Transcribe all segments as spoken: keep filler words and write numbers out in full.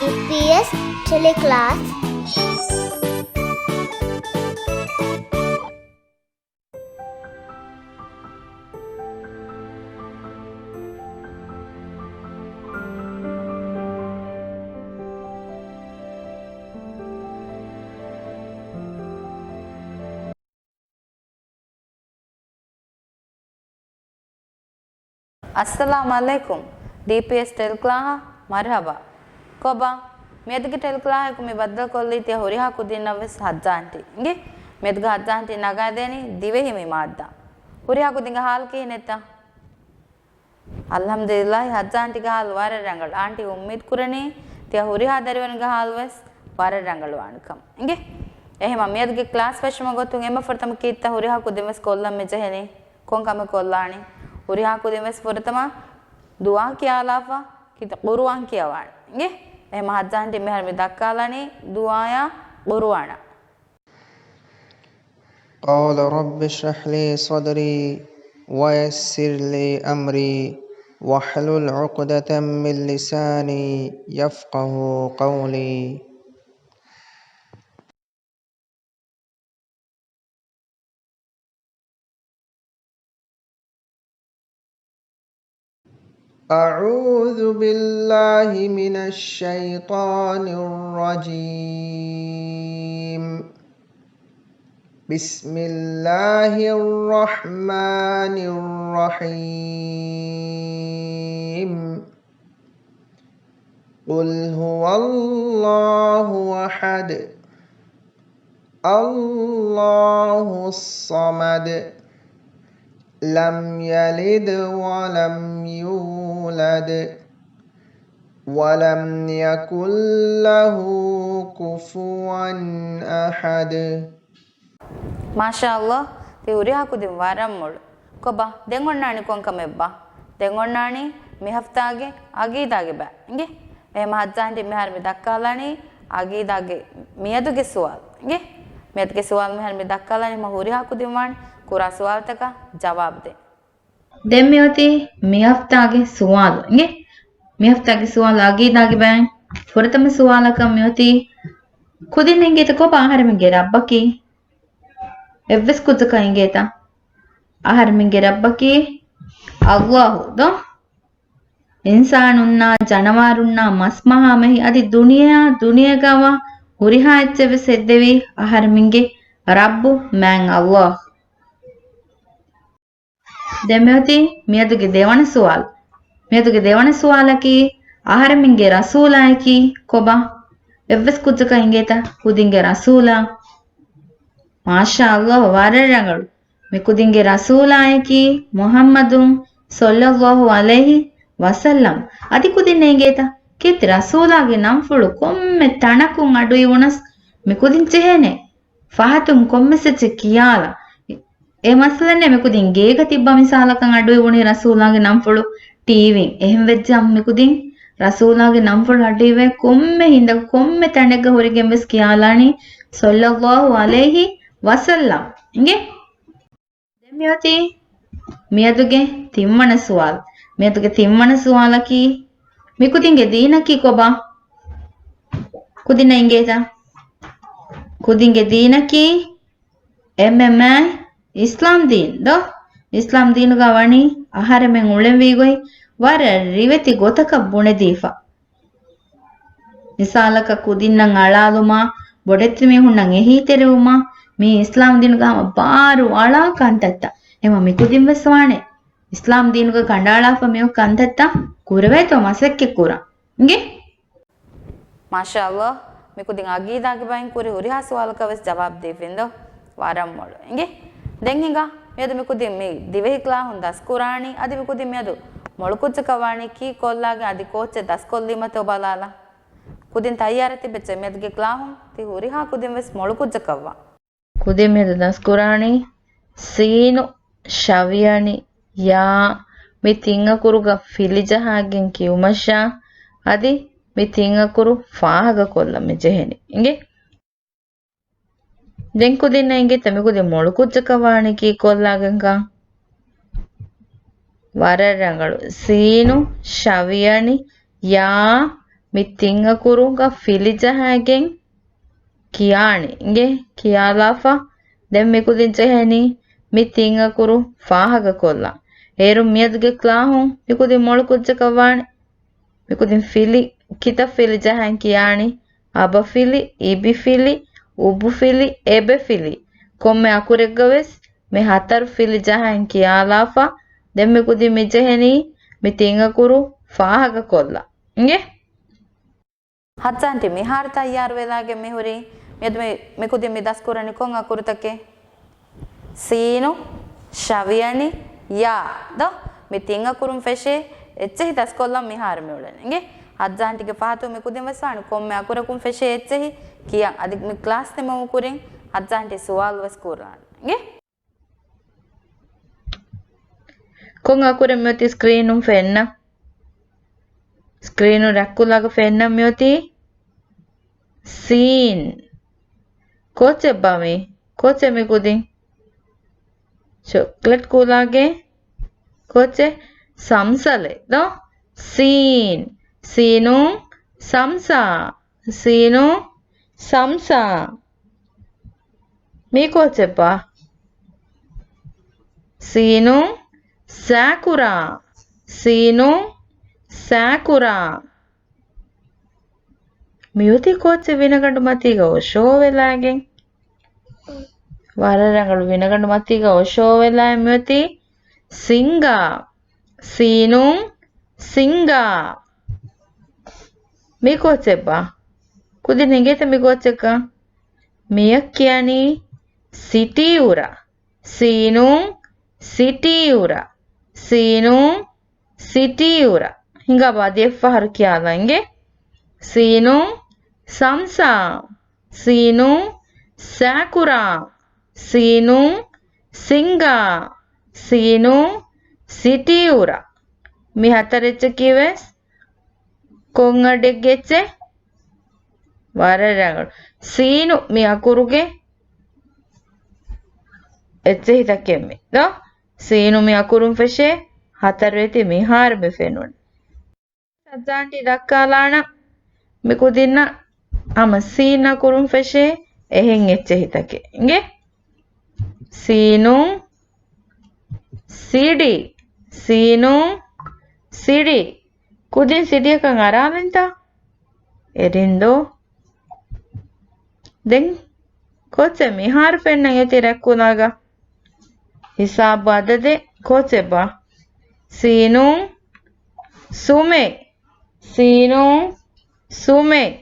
ޑީޕީއެސް ޓެލެކްލާސް. އައްސަލާމު ޢަލައިކުމް. ޑީޕީއެސް ޓެލެކްލާހަށް މަރުޙަބާ. ކޮބާ؟ މިއަދުގެ ޓެލެކްލާހަކު މި ބައްދަލުކޮށްލީ ތިޔަ ހުރިހާ ކުދިންނަށްވެސް ހައްޖާ އަންޓީ. އިނގޭ؟ މިއަދުގެ ހައްޖާ އަންޓީ ނަގާދޭނީ ދިވެހި މި މާއްދާ. ހުރިހާ ކުދިންގެ ހާލު ކިހިނެއްތަ؟ އަލްޙަމްދުލިއްލާހި، ހައްޖާ އަންޓީގެ ހާލު ވަރަށް ރަނގަޅު. އާންޓީ އުއްމީދު ކުރަނީ ތިޔަ ހުރިހާ ދަރިވަރުންގެ ހާލުވެސް ވަރަށް ރަނގަޅުވާނެކަމަށް. އިނގޭ؟ އެހެމަ މިއަދުގެ ކްލާސް ފެށުމުގެ ގޮތުން އެންމެ ފުރަތަމަ ކީއްތަ ހުރިހާ ކުދިންވެސް ކޮށްލަން މިޖެހެނީ؟ ކޮން ކަމެއް ކޮށްލާނީ؟ ހުރިހާ ކުދިންވެސް ފުރަތަމަ ދުޢާ ކިޔާލާފަ ކިތަ ޤުރުއާން ކިޔަވާނެ. އިނގޭ؟ އެހެމަ ހައްޖާ އަންޓީ މިހާރު މި ދައްކާލަނީ ދުޢާޔާ ޤުރުއާނާ. قال رب اشرح لي صدري ويسر لي أمري واحلل عقدة من لساني يفقه قولي. أعوذ بالله من الشيطان الرجيم. بسم الله الرحمن الرحيم. قل هو الله أحد. الله الصمد. لم يلد ولم يولد. ولم يكن له كفوا أحد. މާޝާﷲ، ތި ހުރިހާ ކުދިން ވަރަށް މޮޅު. ކޮބާ، ދެން އޮންނާނީ ކޮން ކަމެއްބާ؟ ދެން އޮންނާނީ މި ހަފްތާގެ އަގީދާގެ ބައި. އިނގޭ؟ އެހެމަ ހައްޖާ އަންޓީ މިހާރު މި ދައްކާލަނީ އަގީދާގެ މިއަދުގެ ސުވާލު. އިނގޭ؟ މިއަދުގެ ސުވާލު މިހާރު މި ދައްކާލަނީ ހުރިހާ ކުދިން ވާން ކުރާ ސުވާލުތަކަށް ޖަވާބު ދޭން. ދެން މިއޮތީ މި ހަފްތާގެ ސުވާލު. އިނގޭ؟ މި ހަފްތާގެ ސުވާލު އަގީދާގެ ބައިން. ފުރަތަމަ ސުވާލަކަށް މިއޮތީ، ކުދިން އިނގޭތަ ކޮބާ އަހަރެމެންގެ ރައްބަކީ؟ އެއްވެސް ކުއްޖަކަށް އިނގޭތަ؟ އަހަރެމެންގެ ރައްބަކީ ﷲ ދޯ؟ އިންސާނުންނާ، ޖަނަވާރުންނާ، މަސްމަހާމެހި އަދި ދުނިޔެއާ ދުނިޔޭގަވާ ހުރިހާ އެއްޗެއްވެސް ހެއްދެވީ އަހަރެމެންގެ ރައްބު މާތް ﷲ. ދެން މިއޮތީ މިއަދުގެ ދެވަނަ ސުވާލު. މިއަދުގެ ދެވަނަ ސުވާލަކީ، އަހަރެމެންގެ ރަސޫލާޔަކީ ކޮބާ؟ އެއްވެސް ކުއްޖަކަށް އިނގޭތަ ކުދިންގެ ރަސޫލާ؟ މާޝާﷲ، ވަރަށް ރަނގަޅު. މި ކުދިންގެ ރަސޫލާޔަކީ މުޙައްމަދު ޞައްލަﷲ ޢަލައިހި ވަސައްލަމް. އަދި ކުދިންނަށް އިނގޭތަ ކީއްތަ ރަސޫލާގެ ނަންފުޅު ކޮންމެ ތަނަކުން އަޑުއިވުނަސް މި ކުދިން ޖެހޭނެ؟ ފަހަތުން ކޮންމެސް އެއްޗެއް ކިޔާލަ. އެ މައްސަލައެއް ނެތް. މިކުދިން ގޭގަ ތިއްބާ މިސާލަކަށް އަޑުއިވުނީ ރަސޫލާގެ ނަންފުޅު ޓީވީން. އެހެން ވެއްޖެ މިކުދިން ރަސޫލާގެ ނަންފުޅު އަޑުއިވޭ ކޮންމެ ހިނދަކު ކޮންމެ ތަނެއްގަ ހުރެގެން ވެސް ކިޔާލާނީ ޞައްލަﷲ ޢަލައިހި ވަސައްލަމް. އިނގޭ؟ ދެން މިއޮތީ މިއަދުގެ ތިންވަނަ ސުވާލު. މިއަދުގެ ތިންވަނަ ސުވާލަކީ، މި ކުދިންގެ ދީނަކީ ކޮބާ؟ ކުދިންނަށް އިނގޭތަ؟ ކުދިންގެ ދީނަކީ އެންމެ މާތް އިސްލާމް ދީން ދޯ؟ އިސްލާމް ދީނުގަ ވަނީ އަހަރެމެން އުޅެންވީ ގޮތް ވަރަށް ރިވެތި ގޮތަކަށް ބުނެދީފަ. މިސާލަކަށް ކުދިންނަށް އަޅާލުމާ، ބޮޑެތި މީހުންނަށް އެހީތެރިވުމާ، މީ އިސްލާމް ދީނުގަ ހަމަ ބާރު އަޅާ ކަންތައްތައް. އެމަ މިކުދިން ވެސް ވާނެ އިސްލާމް ދީނުގަ ކަނޑައަޅާފަ މިއޮތް ކަންތައްތައް ކުރެވޭތޯ މަސައްކަތް ކުރަން. އިނގޭ؟ މާޝާﷲ، މިކުދިން އަގީދާގެ ބައިން ކުރި ހުރިހާ ސުވާލަކަށް ވެސް ޖަވާބު ދީފިންދޯ؟ ވަރަށް މޮޅު. އިނގޭ؟ ދެން ހިނގާ، މިއަދު މިކުދިން މި ދިވެހި ކްލާހުން ދަސްކުރާނީ، އަދި މިކުދިން މިއަދު މޮޅު ކުއްޖަކަށް ވާނީ ކީއްކޮށްލާގެން އަދި ކޯއްޗެއް ދަސްކޮށްލީމަތޯ ބަލާލަ. ކުދިން ތައްޔާރަށް ތިބެއްޗެ މިއަދުގެ ކްލާހުން ތި ހުރިހާ ކުދިން ވެސް މޮޅު ކުއްޖަކަށްވާ. ކުދިން މިއަދު ދަސްކުރާނީ ސީނު ޝަވިޔަނި ޔާ މި ތިން އަކުރުގަ ފިލިޖަހާގެން ކިޔުމަށާ އަދި މި ތިން އަކުރު ފާހަގަކޮށްލަން މި ޖެހެނީ. އިނގޭ؟ ދެން ކުދިންނަށް އިނގޭތަ މިކުދިން މޮޅު ކުއްޖަކަށް ވާނީ ކީއްކޮށްލާގެންކަން؟ ވަރަށް ރަނގަޅު. ސީނު ޝަވިޔަނި ޔާ މި ތިން އަކުރުގަ ފިލި ޖަހައިގެން ކިޔާނީ. އިނގޭ ކިޔާލާފަ. ދެން މިކުދިން ޖެހެނީ މި ތިން އަކުރު ފާހަގަކޮށްލަން. އޭރުން މިއަދުގެ ކްލާހުން މިކުދިން މޮޅު ކުއްޖަކަށް ވާނެ. މިކުދިން ފިލި، ކިތައް ފިލި ޖަހަން ކިޔާނީ؟ އަބަފިލި، އިބިފިލި، އުބުފިލި، އެބެފިލި. ކޮންމެ އަކުރެއްގަ ވެސް މި ހަތަރު ފިލި ޖަހަން ކިޔާލާފަ. ދެން މިކުދިން މި ޖެހެނީ މި ތިން އަކުރު ފާހަގަކޮށްލަން. އިނގޭ؟ ހައްޖާންޓީ މިހާރު ތައްޔާރު ވެލާގެން މިހުރީ. މިއަދު މި، މިކުދިން މި ދަސްކުރަނީ ކޮން އަކުރުތަކެއް؟ ސީނު، ޝަވިޔަނި، ޔާ. ދޯ؟ މި ތިން އަކުރުން ފެށޭ އެއްޗެހި ދަސްކޮށްލަން މިހާރު މިއުޅެނީ. އިނގޭ؟ ހައްޖާންޓީގެ ފަހަތު މިކުދިން ވެސް ވާނެ ކޮންމެ އަކުރަކުން ފެށޭ އެއްޗެހި ކިޔަން. އަދި މި ކްލާސް ނިމުމުގެ ކުރިން ހައްޖާންޓީ ސުވާލު ވެސް ކުރާނެ. އިނގޭ؟ ކޮން އަކުރެއް މިއޮތީ ސްކްރީނުން ފެންނަ؟ ސްކްރީނު ރަށްކުލަގަ ފެންނަ މިއޮތީ ސީން. ކޯޗެއްބާ މީ؟ ކޯޗެއް މި ކުދިން؟ ޗޮކްލެޓް ކޫލާގެ ކޯޗެއް؟ ސަމްސަލެއް ދޯ؟ ސީން. ސީނުން ސަމްސާ. ސީނުން ސަމްސާ. މީ ކޯޗެއްބާ؟ ސީނުން ސާކުރާ. ސީނުން ސާކުރާ. މިއޮތީ ކޯޗެއް ވިނަގަނޑު މަތީގަ އޮށޯވެލާގެން. ވަރަށް ރަނގަޅު. ވިނަގަނޑު މަތީގަ އޮށޯވެލާ މިއޮތީ ސިންގާ. ސީނުން ސިންގާ. މި ކޯޗެއްބާ؟ ކުދިން އެނގޭތަ މި ކޯޗެއްކަން؟ މިއަށް ކިޔަނީ ސިޓީ އުރަ. ސީނުން ސިޓީ އުރަ. ސީނުން ސިޓީ އުރަ. ހިނގާބާ އަދި އެއްފަހަރު ކިޔާލަން އިނގޭ. ސީނުން ސަމްސާ. ސީނުން ސާކުރާ. ސީނުން ސިންގާ. ސީނުން ސިޓީ އުރަ. މި ހަތަރެއްޗަކީ ވެސް ކޮން އަޑެއްގެ އެއްޗެއް؟ ވަރަށް ރަނގަޅު. ސީނު މި އަކުރުގެ އެއްޗެހިތަކެއް މި ދޯ؟ ސީނު މި އަކުރުން ފެށޭ ހަތަރު އެތި މިހާރު މި ފެނުނީ. ހައްޖާންޓީ ދައްކާލާނަން މި ކުދިންނަށް ހަމަ ސީން އަކުރުން ފެށޭ އެހެން އެއްޗެހިތަކެއް. އިނގޭ؟ ސީނުން ސިޑި. ސީނުން ސިޑި. ކުދިން ސިޑިއަކަށް އަރާލިންތަ؟ އެރިންދޯ؟ ދެން ކޯޗެއް މިހާރު ފެންނަން އެތި ރަތްކުލާގަ؟ ހިސާބު އަދަދެއް ކޯޗެއްބާ؟ ސީނުން ސުމެއް. ސީނުން ސުމެއް.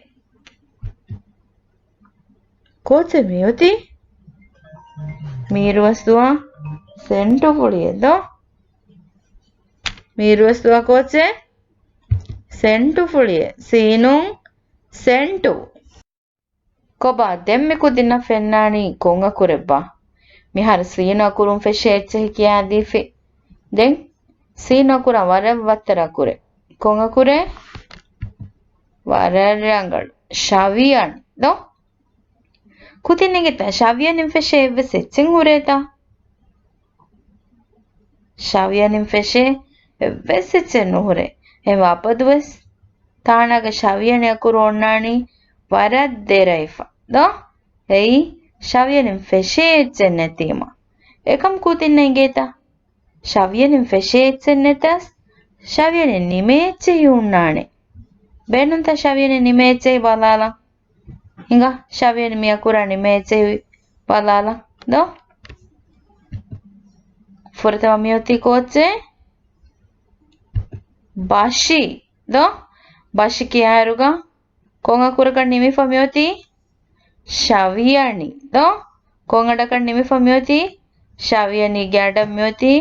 ކޯޗެއް މިއޮތީ؟ މީރުވަސްދުވާ ސެންޓުފުޅިއެއް ދޯ؟ މީރުވަސްދުވާ ކޯޗެއް؟ ސެންޓުފުޅިއެއް. ސީނުން ސެންޓު. ކޮބާ ދެން މި ކުދިންނަށް ފެންނާނީ ކޮން އަކުރެއްބާ؟ މިހާރު ސީނު އަކުރުން ފެށޭ އެއްޗެހި ކިޔާދީފި. ދެން ސީނު އަކުރާ ވަރަށް ވައްތަރު އަކުރެއް. ކޮން އަކުރެއް؟ ވަރަށް ރަނގަޅު. ޝަވިޔަނި ދޯ؟ ކުދިން އެނގޭތަ ޝަވިޔަނިން ފެށޭ އެއްވެސް އެއްޗެއް ހުރޭތަ؟ ޝަވިޔަނިން ފެށޭ އެއްވެސް އެއްޗެއް ނުހުރޭ. އެހެންވެ އަބަދުވެސް ތާނަގަ ޝަވިޔަނި އަކުރު އޮންނާނީ ވަރަށް ދެރަވެފަ ދޯ؟ އެއީ ޝަވިޔަނިން ފެށޭ އެއްޗެއް ނެތީމަ. އެކަމް ކުދިންނަށް އެނގޭތަ؟ ޝަވިޔަނިން ފެށޭ އެއްޗެއް ނެތަސް ޝަވިޔަނިން ނިމޭ އެއްޗެހި ހުންނާނެ. ބޭނުންތަ ޝަވިޔަނިން ނިމޭ އެއްޗެހި ބަލާލަން؟ ހިނގާ، ޝަވިޔަނި މި އަކުރާ ނިމޭ އެއްޗެހި ބަލާލަ ދޯ. ފުރަތަމަ މިއޮތީ ކޯޗެއް؟ ބަށި ދޯ. ބަށި ކިޔާއިރުގަ ކޮން އަކުރަކަށް ނިމިފަ މިއޮތީ؟ ޝަވިޔަނި ދޯ. ކޮން އަޑަކަށް ނިމިފަ މިއޮތީ؟ ޝަވިޔަނީގެ އަޑަށް މިއޮތީ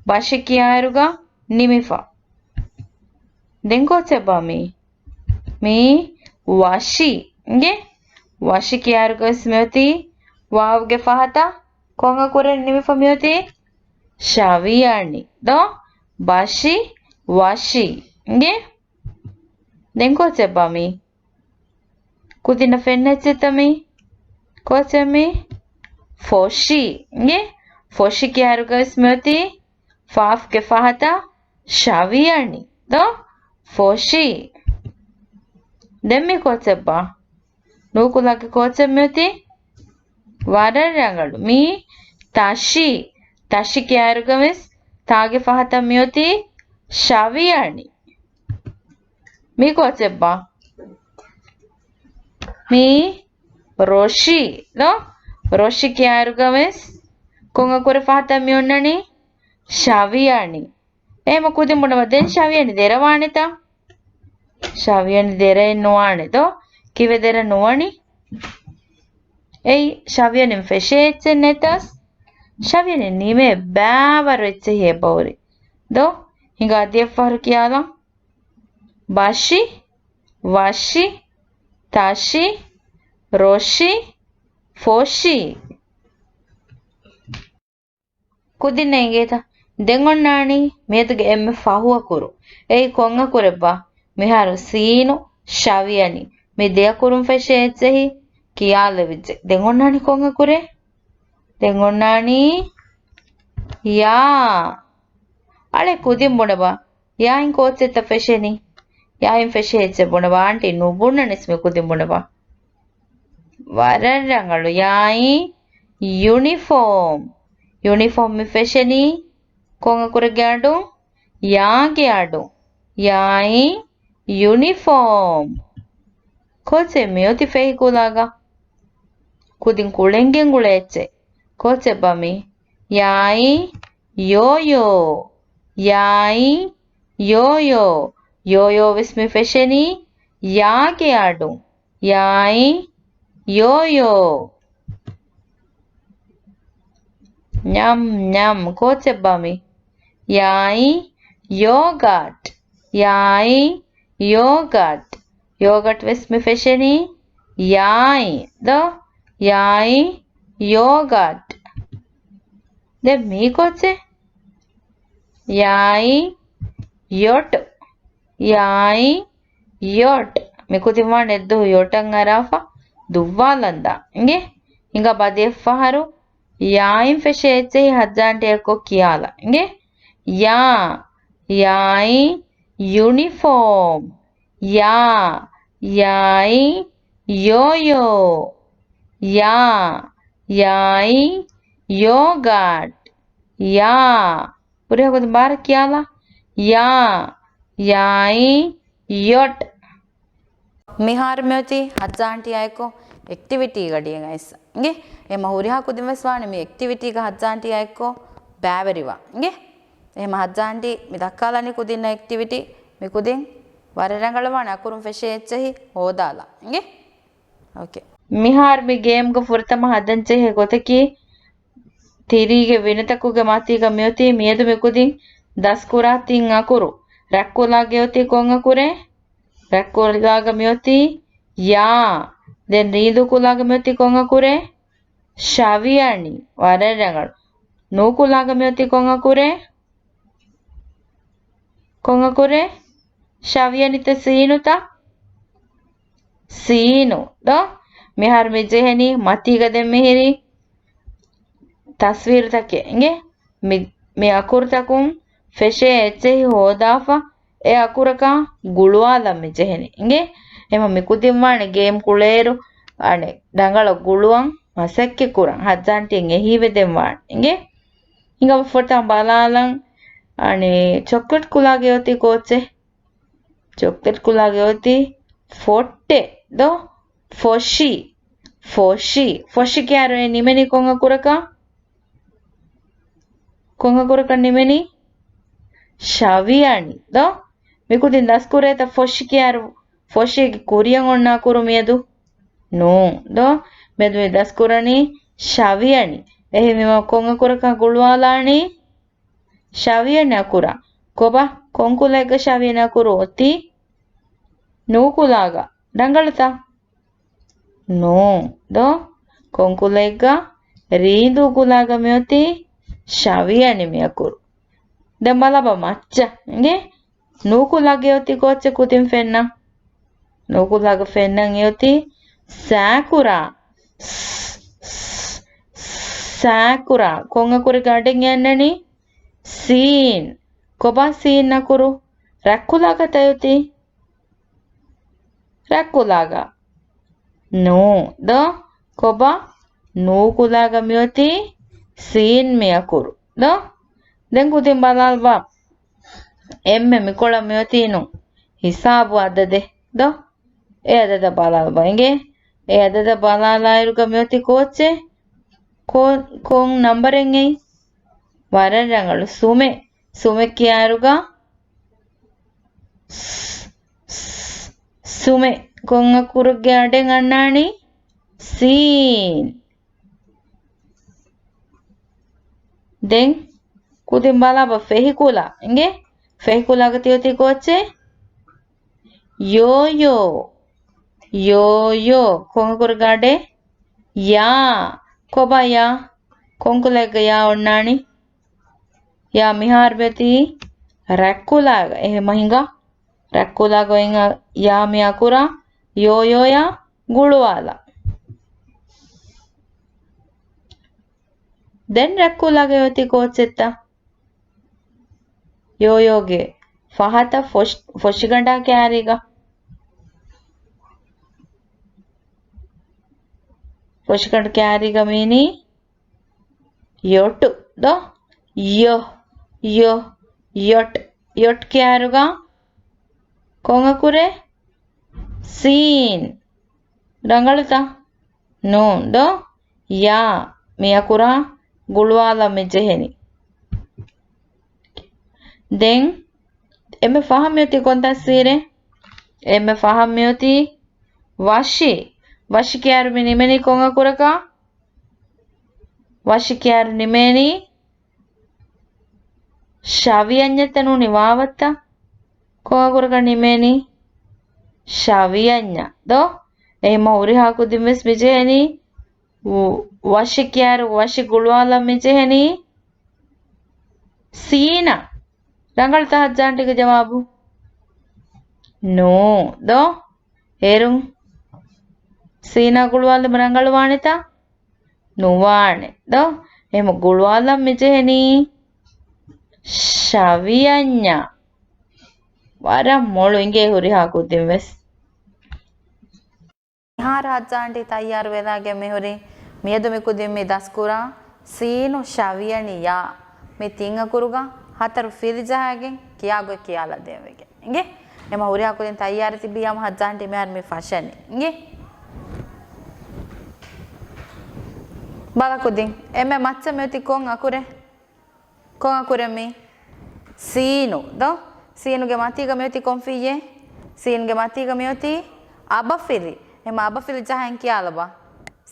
ބަށި ކިޔާއިރުގަ ނިމިފަ. ދެން ކޯޗެއްބާ މީ؟ މީ ވަށި. އިނގޭ؟ ވަށި ކިޔާއިރުގަވެސް މިއޮތީ ވާވުގެ ފަހަތަށް ކޮން އަކުރެއް ނިމިފަ މިއޮތީ؟ ޝަވިޔަނި ދޯ؟ ބަށި، ވަށި. އިނގޭ؟ ދެން ކޯޗެއްބާ މީ؟ ކުދިންނަށް ފެންނަ އެއްޗެއްތަ މީ؟ ކޯޗެއް މީ؟ ފޮށި. އިނގޭ؟ ފޮށި ކިޔާއިރުގަވެސް މިއޮތީ ފާފްގެ ފަހަތަށް ޝަވިޔަނި ދޯ؟ ފޮށި. ދެން މީ ކޯޗެއްބާ؟ ނޫކުލާގެ ކޯޗެއް މިއޮތީ؟ ވަރަށް ރަނގަޅު. މީ ތަށި. ތަށި ކިޔާއިރުގަ ވެސް ތާގެ ފަހަތަށް މިއޮތީ ޝަވިޔަނި. މީ ކޯޗެއްބާ؟ މީ ރޮށި ދޯ؟ ރޮށި ކިޔާއިރުގަ ވެސް ކޮން އަކުރެއް ފަހަތަށް މި އޮންނަނީ؟ ޝަވިޔަނި. އެހެމަ ކުދިން ބުނަބަ ދެން ޝަވިޔަނި ދެރަވާނެތަ؟ ޝަވިޔަނި ދެރައެއް ނުވާނެ ދޯ؟ ކީއްވެ ދެރަ ނުވަނީ؟ އެއީ ޝަވިޔަނިން ފެށޭ އެއްޗެއް ނެތަސް. ޝަވިޔަނި ނިމޭ ބައިވަރު އެއްޗެހި އެބަހުރި ދޯ؟ ހިނގާ ދިޔަ ފަހަރު ކިޔާލަން. ބަށި، ވަށި، ތަށި، ރޮށި، ފޮށި. ކުދިންނަށް އެނގޭތަ؟ ދެން އޮންނާނީ މިއަދުގެ އެންމެ ފަހު އަކުރު. އެއީ ކޮން އަކުރެއްބާ؟ މިހާރު ސީނު، ޝަވިޔަނި. މި ދެ އަކުރުން ފެށޭ އެއްޗެހި ކިޔާލެވިއްޖެ. ދެން އޮންނާނީ ކޮން އަކުރެއް؟ ދެން އޮންނާނީ ޔާ. އަޅެ ކުދިން ބުނެބާ. ޔާއިން ކޯޗެއްތަ ފެށެނީ؟ ޔާއިން ފެށޭ އެއްޗެއް ބުނެބާ. އާންޓީ ނުބުންނަނިސް މި ކުދިން ބުނެބާ. ވަރަށް ރަނގަޅު. ޔާއިން ޔުނިފޯމް. ޔުނިފޯމް މި ފެށެނީ ކޮން އަކުރެއްގެ އަޑުން؟ ޔާގެ އަޑުން. ޔާއިން ޔުނިފޯމް. ކޯޗެއް މިއޮތީ ފެހި ކުލާގަ؟ ކުދިން ކުޅެންގެން ގުޅޭ އެއްޗެއް. ކޯޗެއްބާ މީ؟ ޔާއިން ޔޯޔޯ. ޔާއިން ޔޯޔޯ. ޔޯޔޯ ވެސް މި ފެށެނީ ޔާގެ އަޑުން. ޔާއިން ޔޯޔޯ. ނަމް ނަމް. ކޯޗެއްބާ މީ؟ ޔާއިން ޔޯގަޓް. ޔާއިން ޔޯގަޓް. ޔޯގަޓް ވެސް މި ފެށެނީ ޔާއިން ދޯ؟ ޔާއިން ޔޯގަޓް. ދެން މީ ކޯޗެއް؟ ޔާއިން ޔޮޓް. ޔާއިން ޔޮޓް. މި ކުދިން ވާނެ އެއްދުވަހު ޔޮޓަށް އަރާފަ ދުއްވާލަންދާ. އިނގޭ؟ ހިނގާ ބަދި އެއްފަހަރު ޔާއިން ފެށޭ އެއްޗެހި ހައްޖާންޓީއަށް ކިޔާލަ. އިނގޭ؟ ޔާ. ޔާއިން ޔުނިފޯމް. ޔާ. ޔާއިން ޔޯޔޯ. ޔާ. ޔާއިން ޔޯގަޓް. ޔާ. ހުރިހާ ކުދިން ބާރަށް ކިޔާލާ. ޔާ. ޔާއިން ޔޮޓް. މިހާރު މިއޮތީ ހައްޖާންޓީއާއެކު އެކްޓިވިޓީގަ ޑިޔަން އައިސް. އިނގޭ؟ އެމަ ހުރިހާ ކުދިން ވެސް ވާނެ މި އެކްޓިވިޓީގަ ހައްޖާންޓީއާއެކު ބައިވެރިވާ. އިނގޭ؟ އެހެމަ ހައްޖާންޓީ މި ދައްކާލަނީ ކުދިންނަށް އެކްޓިވިޓީ. މި ކުދިން ވަރަށް ރަނގަޅަށް ވާނެ އަކުރުން ފެށޭ އެއްޗެހި ހޯދާލާ. އިނގޭ؟ އޯކޭ. މިހާރު މި ގޭމްގަ ފުރަތަމަ ހަދަންޖެހޭ ގޮތަކީ، ތިރީގެ ވިނަތަކުގެ މަތީގަ މިއޮތީ މިއަދު މި ކުދިން ދަސްކުރާ ތިން އަކުރު. ރަތްކުލާގެ އޮތީ ކޮން އަކުރެއް؟ ރަތްކުލާގަ މިއޮތީ ޔާ. ދެން ރީނދޫ ކުލާގަ މިއޮތީ ކޮން އަކުރެއް؟ ޝަވިޔަނި. ވަރަށް ރަނގަޅު. ނޫކުލާގަ މިއޮތީ ކޮން އަކުރެއް؟ ކޮން އަކުރެއް؟ ޝަވިޔަނިތަ ސީނުތަ؟ ސީނު ދޯ؟ މިހާރު މި ޖެހެނީ މަތީގަ ދެން މިހިރީ ތަސްވީރުތަކެއް އިނގޭ. މި، މި އަކުރުތަކުން ފެށޭ އެއްޗެހި ހޯދާފަ އެ އަކުރަކާ ގުޅުވާލަން މި ޖެހެނީ އިނގޭ. އެމަ މި ކުދިން ވާނެ ގޭމް ކުޅޭއިރު އަނެއް ރަނގަޅަށް ގުޅުވަން މަސައްކަތް ކުރަން ހައްޖާންޓީން އެހީވެދެން ވާނެ އިނގޭ. ހިނގަމަ ފުރަތަމަ ބަލާލަން އަނެއް ޗޮކްލެޓް ކުލާގެ އޮތީ ކޯއްޗެއް؟ ޗޮކްލެޓް ކުލާގެ އޮތީ ފޮއްޓެއް ދޯ؟ ފޮށި. ފޮށި. ފޮށި ކިޔާއިރު އެ ނިމެނީ ކޮން އަކުރަކަށް؟ ކޮން އަކުރަކަށް ނިމެނީ؟ ޝަވިޔަނި ދޯ؟ މި ކުދިން ދަސްކުރޭތަ ފޮށި ކިޔާއިރު ފޮށިގެ ކުރިއަށް އޮންނަ އަކުރު މިއަދު؟ ނޫން ދޯ؟ މިއަދު މި ދަސްކުރަނީ ޝަވިޔަނި. އެހެންވީމަ ކޮން އަކުރަކަށް ގުޅުވާލާނީ؟ ޝަވިޔަނި އަކުރަށް. ކޮބާ؟ ކޮން ކުލައެއްގަ ޝަވިޔަނި އަކުރު އޮތީ؟ ނޫކުލާގަ. ރަނގަޅުތަ؟ ނޫން ދޯ؟ ކޮން ކުލައެއްގަ؟ ރީނދޫ ކުލާގަ މިއޮތީ ޝަވިޔަނި މިއަކުރު. ދެން ބަލަބަ މައްޗަށް އިނގޭ. ނޫކުލާގެ އޮތީ ކޯއްޗެއް ކުދިން ފެންނަ؟ ނޫކުލާގަ ފެންނަން އެއޮތީ ސާކުރާ. ސް، ސް، ސް، ސާކުރާ. ކޮން އަކުރެއްގެ އަޑެއް އަންނަނީ؟ ސީން. ކޮބާ ސީން އަކުރު؟ ރަތްކުލާގަތަ އޮތީ؟ ރަތްކުލާގަ. ނޫ ދޯ؟ ކޮބާ؟ ނޫކުލާގަ މިއޮތީ ސީން މިއަކުރު ދޯ؟ ދެން ކުދިން ބަލާލަބަ. އެންމެ މިކޮޅަށް މިއޮތީ ނޫން. ހިސާބު އަދަދެއް ދޯ؟ އެ އަދަދަށް ބަލާލަބަ އިނގޭ. އެ އަދަދަށް ބަލާލާއިރުގަ މިއޮތީ ކޯއްޗެއް؟ ކޮ-، ކޮން ނަންބަރެއް އެއީ؟ ވަރަށް ރަނގަޅު. ސުމެއް. ސުމެއް ކިޔާއިރުގަ ސް، ސް، ސުމެއް. ކޮން އަކުރެއްގެ އަޑެއް އަންނާނީ؟ ސީން. ދެން ކުދިން ބަލާބަ ފެހިކުލާ. އިނގޭ؟ ފެހިކުލާގަ ތިއޮތީ ކޯއްޗެއް؟ ޔޯޔޯ. ޔޯޔޯ. ކޮން އަކުރެއްގެ އަޑެއް؟ ޔާ. ކޮބާ ޔާ؟ ކޮން ކުލައެއްގަ ޔާ އޮންނާނީ؟ ޔާ މިހާރު މިއޮތީ ރަތްކުލާގަ. އެހެމަ ހިނގާ. ރަތްކުލާގަ އޮތް ޔާ މި އަކުރާ ޔޯޔޯޔާ ގުޅުވާލާ. ދެން ރަތްކުލާގަ އޮތީ ކޯއްޗެއްތަ؟ ޔޯޔޯގެ ފަހަތަށް ފޮށް-، ފޮށިގަނޑާ ކާރީގަ. ފޮށިގަނޑު ކާރީގަ މީނީ ޔޮޓު ދޯ؟ ޔޮ، ޔޮ، ޔޮޓް. ޔޮޓް ކިޔާއިރުގަ ކޮން އަކުރެއް؟ ސީން. ރަނގަޅުތަ؟ ނޫން ދޯ؟ ޔާ މި އަކުރާ ގުޅުވާލަން މި ޖެހެނީ. ދެން އެންމެ ފަހަށް މިއޮތީ ކޮން ތަސްވީރެއް؟ އެންމެ ފަހަށް މިއޮތީ ވަށި. ވަށި ކިޔާއިރު މި ނިމެނީ ކޮން އަކުރަކާ؟ ވަށި ކިޔާއިރު ނިމޭނީ ޝަވިޔަންޏަށްތަ ނޫނީ ވާވަށްތަ؟ ކޮން އަކުރަކަށް ނިމޭނީ؟ ޝަވިޔަންޏަށް ދޯ؟ އެހެމަ ހުރިހާ ކުދިން ވެސް މި ޖެހެނީ ވަށި ކިޔާއިރު ވަށި ގުޅުވާލަން މި ޖެހެނީ ސީނަށް. ރަނގަޅުތަ ހައްޖާންޓީގެ ޖަވާބު؟ ނޫ ދޯ؟ އޭރުން ސީނާ ގުޅުވާލުމަށް ރަނގަޅުވާނެތަ؟ ނުވާނެ ދޯ؟ އެހެމަ ގުޅުވާލަން މި ޖެހެނީ ޝަވިޔަންޏަށް. ވަރަށް މޮޅު އިނގޭ ހުރިހާ ކުދިން ވެސް. މިހާރު ހައްޖާންޓީ ތައްޔާރު ވެލާގެން މިހުރީ. މިއަދު މި ކުދިން މި ދަސްކުރާ ސީނު ޝަވިޔަނި ޔާ މި ތިން އަކުރުގަ ހަތަރު ފިލި ޖަހައިގެން ކިޔާގޮތް ކިޔާލަދޭން ވެގެން އިނގޭ. އެމަ ހުރިހާ ކުދިން ތައްޔާރަށް ތިބީ ހަމަ ހައްޖާންޓީ މިހާރު މި ފަށަނީ އިނގޭ. ބަލަ ކުދިން އެންމެ މައްޗަށް މިއޮތީ ކޮން އަކުރެއް؟ ކޮން އަކުރެއް މީ؟ ސީނު ދޯ؟ ސީނުގެ މަތީގަ މިއޮތީ ކޮން ފިއްޔެއް؟ ސީނުގެ މަތީގަ މިއޮތީ އަބަފިލި. އެމަ އަބަފިލި ޖަހަން ކިޔާލަބަ.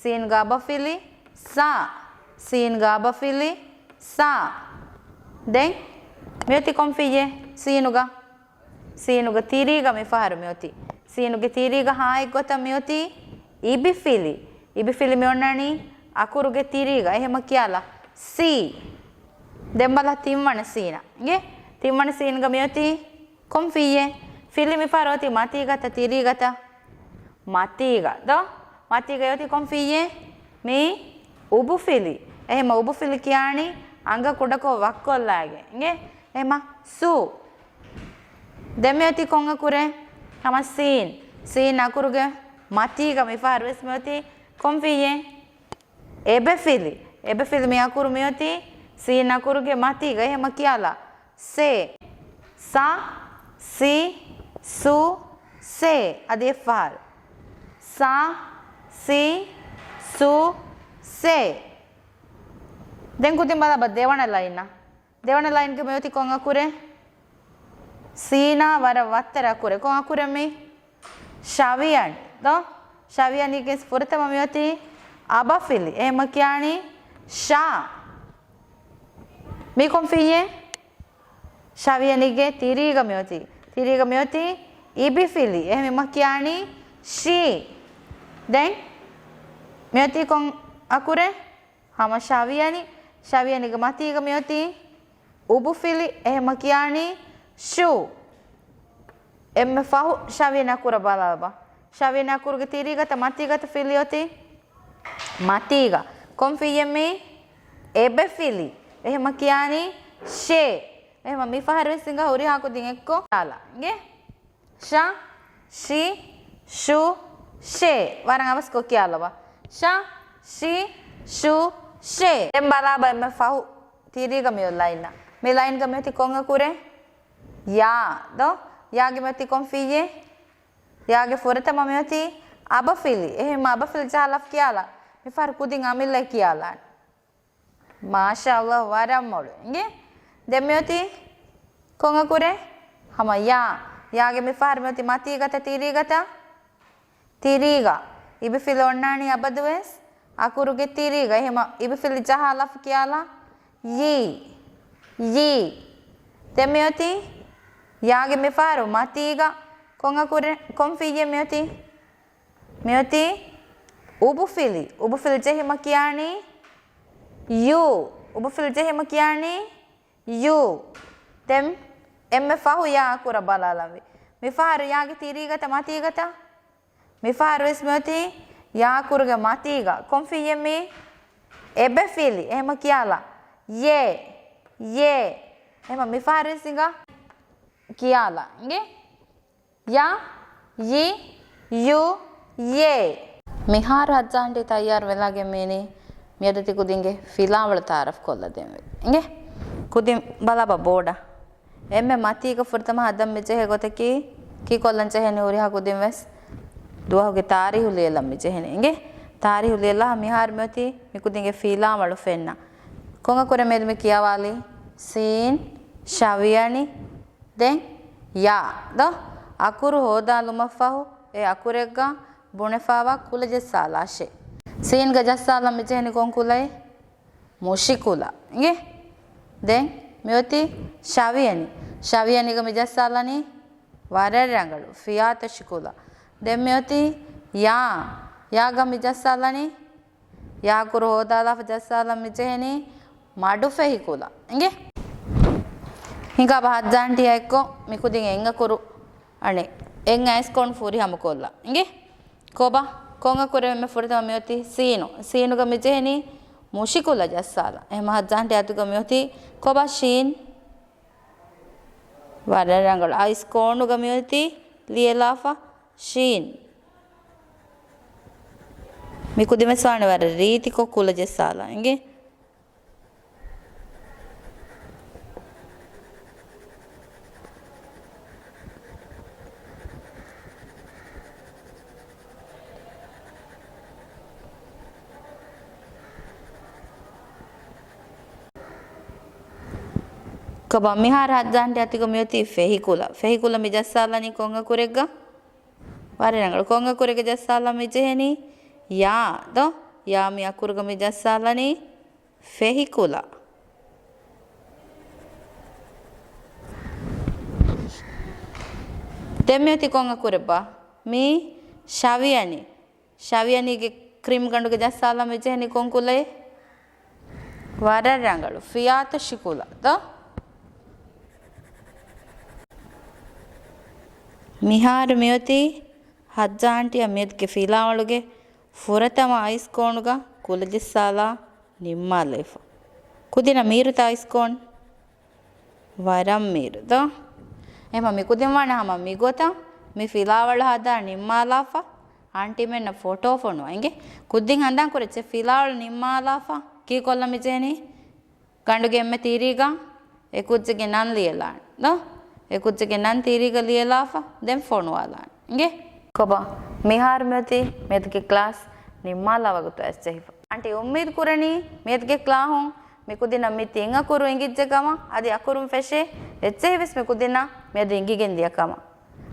ސީނުގެ އަބަފިލި ސާ. ސީނުގެ އަބަފިލި ސާ. ދެން މިއޮތީ ކޮން ފިއްޔެއް؟ ސީނުގަ. ސީނުގެ ތިރީގަ މިފަހަރު މިއޮތީ. ސީނުގެ ތިރީގަ ހާއެއްގޮތަށް މިއޮތީ އިބިފިލި. އިބިފިލި މިއޮންނަނީ އަކުރުގެ ތިރީގަ. އެހެމަ ކިޔާލަ. ސީ. ދެން ބަލަ ތިންވަނަ ސީނަށް. އިނގޭ؟ ތިންވަނަ ސީންގަ މިއޮތީ ކޮން ފިއްޔެއް؟ ފިލި މިފަހަރު އޮތީ މަތީގަތަ ތިރީގަތަ؟ މަތީގަ ދޯ؟ މަތީގަ އޮތީ ކޮން ފިއްޔެއް؟ މީ އުބުފިލި. އެހެމަ އުބުފިލި ކިޔާނީ އަނގަ ކުޑަކޮށް ވައްކޮށްލާގެން. އިނގޭ؟ އެހެމަ ސޫ. ދެން މިއޮތީ ކޮން އަކުރެއް؟ ހަމަ ސީން. ސީން އަކުރުގެ މަތީގަ މިފަހަރު ވެސް މިއޮތީ ކޮން ފިއްޔެއް؟ އެބެފިލި. އެބެފިލި މި އަކުރު މިއޮތީ ސީން އަކުރުގެ މަތީގަ. އެހެމަ ކިޔާލާ. ސޭ. ސާ، ސީ، ސޫ، ސޭ. އަދި އެއްފަހަރު. ސާ، ސީ، ސޫ، ސޭ. ދެން ކުދިން ބަލަބަ ދެވަނަ ލައިނަށް. ދެވަނަ ލައިންގެ މިއޮތީ ކޮން އަކުރެއް؟ ސީނާ ވަރަށް ވައްތަރަ އަކުރެއް. ކޮން އަކުރެއް މީ؟ ޝަވިޔަނި ދޯ؟ ޝަވިޔަނީގެ ފުރަތަމަ މިއޮތީ އަބަފިލި. އެހެމަ ކިޔާނީ ޝާ. މީ ކޮން ފިއްޔެއް؟ ޝަވިޔަނީގެ ތިރީގަ މިއޮތީ. ތިރީގަ މިއޮތީ އިބިފިލި. އެހެމަ ކިޔާނީ ޝީ. ދެން މިއޮތީ ކޮން އަކުރެއް؟ ހަމަ ޝަވިޔަނި. ޝަވިޔަނީގެ މަތީގަ މިއޮތީ އުބުފިލި. އެހެމަ ކިޔާނީ ޝޫ. އެންމެ ފަހު ޝަވިޔަނި އަކުރަށް ބަލާބަ. ޝަވިޔަނި އަކުރުގެ ތިރީގަތަ މަތީގަތަ ފިލި އޮތީ؟ މަތީގަ. ކޮން ފިއްޔެއް މީ؟ އެބެފިލި. އެހެމަ ކިޔާނީ ޝޭ. އެހެމަ މިފަހަރު ވެސް ހިނގާ ހުރިހާ ކުދިން އެއްކޮށް އާލާ. އިނގޭ؟ ޝަ، ޝި، ޝު، ޝޭ. ވަރަށް އަވަސްކޮށް ކިޔާލަވާ. ޝަ، ޝި، ޝު، ޝޭ. ދެން ބަލާބަ އެންމެ ފަހު ތިރީގަ މިއޮތް ލައިންއަށް. މި ލައިންގަ މިއޮތީ ކޮން އަކުރެއް؟ ޔާ ދޯ؟ ޔާގެ މިއޮތީ ކޮން ފިއްޔެއް؟ ޔާގެ ފުރަތަމަ މިއޮތީ އަބަފިލި. އެހެންމަ އަބަފިލި ޖަހާ ލަފް ކިޔާލާ. މިފަހަރު ކުދިން އަމިއްލައަށް ކިޔާލާނެ. މާޝާﷲ، ވަރަށް މޮޅު. އިނގޭ؟ ދެން މިއޮތީ ކޮން އަކުރެއް؟ ހަމަ ޔާ. ޔާގެ މިފަހަރު މިއޮތީ މަތީގަތަ ތިރީގަތަ؟ ތިރީގަ. އިބިފިލި އޮންނާނީ އަބަދުވެސް އަކުރުގެ ތިރީގަ. އެހެމަ އިބިފިލި ޖަހާ ލަފް ކިޔާލާ. ޔީ. ޔީ. ދެން މިއޮތީ ޔާގެ މިފަހަރު މަތީގަ. ކޮން އަކުރެއް، ކޮން ފިއްޔެއް މިއޮތީ؟ މިއޮތީ އުބުފިލި. އުބުފިލި ޖެހިމަ ކިޔާނީ ޔޫ. އުބުފިލި ޖެހިމަ ކިޔާނީ ޔޫ. ދެން އެންމެ ފަހު ޔާ އަކުރަށް ބަލާލަންވީ. މިފަހަރު ޔާގެ ތިރީގަތަ މަތީގަތަ؟ މިފަހަރުވެސް މިއޮތީ ޔާ އަކުރުގެ މަތީގަ. ކޮން ފިއްޔެއް މީ؟ އެބެފިލި. އެހެމަ ކިޔާލާ. ޔޭ. ޔޭ. އެހެމަ މިފަހަރުވެސް ހިނގާ ކިޔާލާ. އިނގޭ؟ ޔާ، ޔި، ޔޫ، ޔޭ. މިހާރު ހައްޖާ އަންޓީ ތައްޔާރު ވެލާގެން މީނީ މިއަދު ތި ކުދިންގެ ފިލާވަޅު ތައާރަފް ކޮށްލަ ދޭންވެ. އިނގޭ؟ ކުދިން ބަލާބަ ބޯޑަށް. އެންމެ މަތީގަ ފުރަތަމަ ހަދަން މި ޖެހޭ ގޮތަކީ، ކީކޮށްލަން ޖެހެނީ ހުރިހާ ކުދިން ވެސް ދުވަހުގެ ތާރީހު ލިޔެލަން މި ޖެހެނީ. އިނގޭ؟ ތާރީހު ލިޔެލާ މިހާރު މިއޮތީ މި ކުދިންގެ ފިލާވަޅު ފެންނަ. ކޮން އަކުރެއް މިއަދު މި ކިޔަވާލީ؟ ސީން، ޝަވިޔަނި، ދެން ޔާ ދޯ؟ އަކުރު ހޯދާލުމަށްފަހު އެ އަކުރެއްގަ ބުނެފާވާ ކުލަ ޖައްސާލާށޭ. ސީންގަ ޖައްސާލަން މިޖެހެނީ ކޮން ކުލައެއް؟ މުށިކުލަ. އިނގޭ؟ ދެން މިއޮތީ ޝަވިޔަނި. ޝަވިޔަނިގަ މި ޖައްސާލަނީ ވަރަށް ރަނގަޅު ފިޔާތޮށި ކުލަ. ދެން މިއޮތީ ޔާ. ޔާގަ މި ޖައްސާލަނީ ޔާ އަކުރު ހޯދާލާފަ ޖައްސާލަން މިޖެހެނީ މަޑު ފެހި ކުލަ. އިނގޭ؟ ހިނގާބަ ހައްޖާ އަންޓީއާ އެއްކޮށް މި ކުދިން އެއް އަކުރު އަނެއް އެއް އައިސްކޯން ފުރިހަމަކޮށްލާ. އިނގޭ؟ ކޮބާ؟ ކޮން އަކުރެއް މެ ފުރަތަމަ މިއޮތީ؟ ސީނު. ސީނުގަ މިޖެހެނީ މުށިކުލަ ޖައްސާލަން. އެހެމަ ހައްޖާ އަންޓީ އަތުގަ މިއޮތީ ކޮބާ؟ ޝީން. ވަރަށް ރަނގަޅު. އައިސްކޯނުގަ މިއޮތީ ލިޔެލާފަ ޝީން. މި ކުދިންވެސް ވާނެ ވަރަށް ރީތިކޮށް ކުލަ ޖައްސާލަން. އިނގޭ؟ ކޮބާ މިހާރު ހައްޖާ އަންޓީ އަތުގަ މިއޮތީ ފެހިކުލަ. ފެހިކުލަ މި ޖައްސާލަނީ ކޮން އަކުރެއްގަ؟ ވަރަށް ރަނގަޅު. ކޮން އަކުރެއްގަ ޖައްސާލަން މި ޖެހެނީ؟ ޔާ ދޯ؟ ޔާ މި އަކުރުގަ މި ޖައްސާލަނީ ފެހިކުލަ. ދެން މިއޮތީ ކޮން އަކުރެއްބާ؟ މީ ޝަވިޔަނި. ޝަވިޔަނީގެ ކްރީމް ގަނޑުގަ ޖައްސާލަން މިޖެހެނީ ކޮން ކުލައެއް؟ ވަރަށް ރަނގަޅު. ފިޔާތޮށި ކުލަ ދޯ؟ މިހާރު މިއޮތީ ހައްޖާ އަންޓީއަށް މިއަދުގެ ފިލާވަޅުގެ ފުރަތަމަ އައިސްކޯނުގަ ކުލަ ޖައްސާލާ ނިންމާލައިފަ. ކުދިންނަށް މީރުތަ އައިސްކޯން؟ ވަރަށް މީރު ދޯ؟ އެހެމަ މި ކުދިން ވާނެ ހަމަ މިގޮތަށް މި ފިލާވަޅު ހަދާ ނިންމާލާފަ، އާންޓީމެންނަށް ފޮޓޯ ފޮނުވާ. އިނގޭ؟ ކުދިން ހަނދާން ކުރައްޗޭ ފިލާވަޅު ނިންމާލާފަ ކީކޮށްލަން މިޖެހެނީ؟ ގަނޑުގެ އެންމެ ތީރީގަ އެ ކުއްޖެއްގެ ނަން ލިޔެލާނެ ދޯ؟ އެ ކުއްޖެއްގެ ނަން ތީރީގަ ލިޔެލާފަ ދެން ފޮނުވާލާނެ. އިނގޭ؟ ކޮބާ؟ މިހާރު މިއޮތީ މިއަދުގެ ކްލާސް ނިންމާލާ ވަގުތު އައިސްޖެހިފަ. އާންޓީ އުއްމީދު ކުރަނީ މިއަދުގެ ކްލާހުން މި ކުދިންނަށް މި ތިން އަކުރު އެނގިއްޖެ ކަމަށް، އަދި އަކުރުން ފެށޭ އެއްޗެހިވެސް މި ކުދިންނަށް މިއަދު އެނގިގެން ދިޔަ ކަމަށް.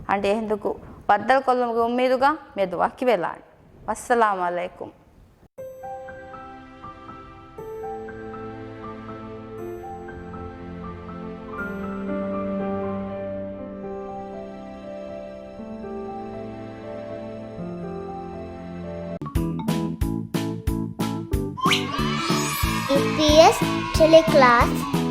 އާންޓީ އެހިނދުގެ ބައްދަލުކޮށްލުމުގެ އުއްމީދުގަ މިއަދު ވަކިވެލާނެ. ވައްސަލާމް އަލައިކުމް. އީޕީއެސް ޓެލެކްލާސް.